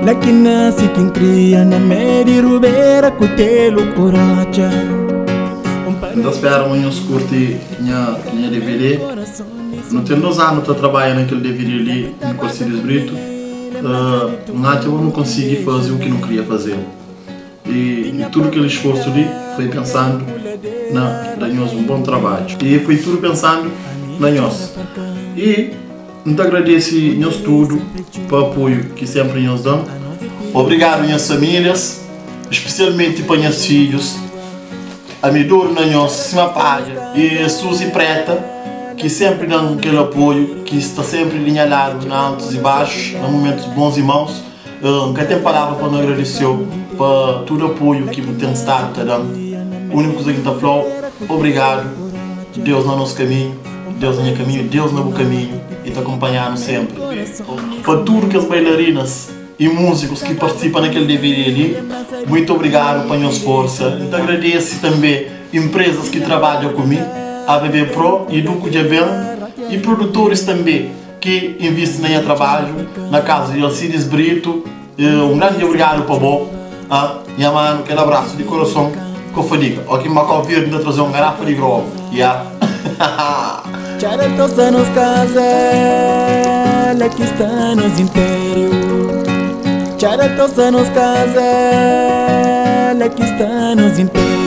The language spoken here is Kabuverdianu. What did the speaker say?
La ki nase ki N kria na mei di rubera kutelu ku rotxa. N ta spera ma nhos kurti nha nha dvd. Nu ten 2 anu ta trabadja na kel dvd li mi ku Alcides Brito. N atxa ma nu konsigi faze u ki nu kria faze. I tudu kel isforsu li foi pensandu na da nhos un bon trabadju. I foi tudu pensandu na nhos. I N ta agradese nhos tudu pa apoiu ki senpri nhos da-m. Obrigadu nhas famílias, spesialmenti pa nhas fidjus. Ami dodu na nhos sima padja. I Suzy Preta ki senpri da-m kel apoiu, ki sta senpri di nha ladu na altus i baxus, na mumentus bons i maus. N ka ten palavra pa N agradese-u pa tudu apoiu ki bu ten stadu ta da-m. Úniku kuza ki N ta fla-u, obrigadu. Deus na nos kaminhu, Deus na nha kaminhu, Deus na bu kaminhu i ta kunpanha-nu sénpri. Pa tudu kes bailarinas i múzikus ki partisipa na kel dvd li, muitu obrigadu pa nhos forsa. N ta agradese tanbê inprezas ki trabadja ku mi, AVB Pro, Iduku Dja Ben i produtoris tanbê. Ki invisti na nha trabadju na kazu di Alcides Brito un grandi obrigadu pa bo nha manu kel abrasu di korason ko fadiga oki N ba Kau Verdi N ta traze un garafa di grogu ya hahaha. Txada tosa nos kaza La ki sta nos inpériu Txada tosa nos kaza La ki sta nos inpériu.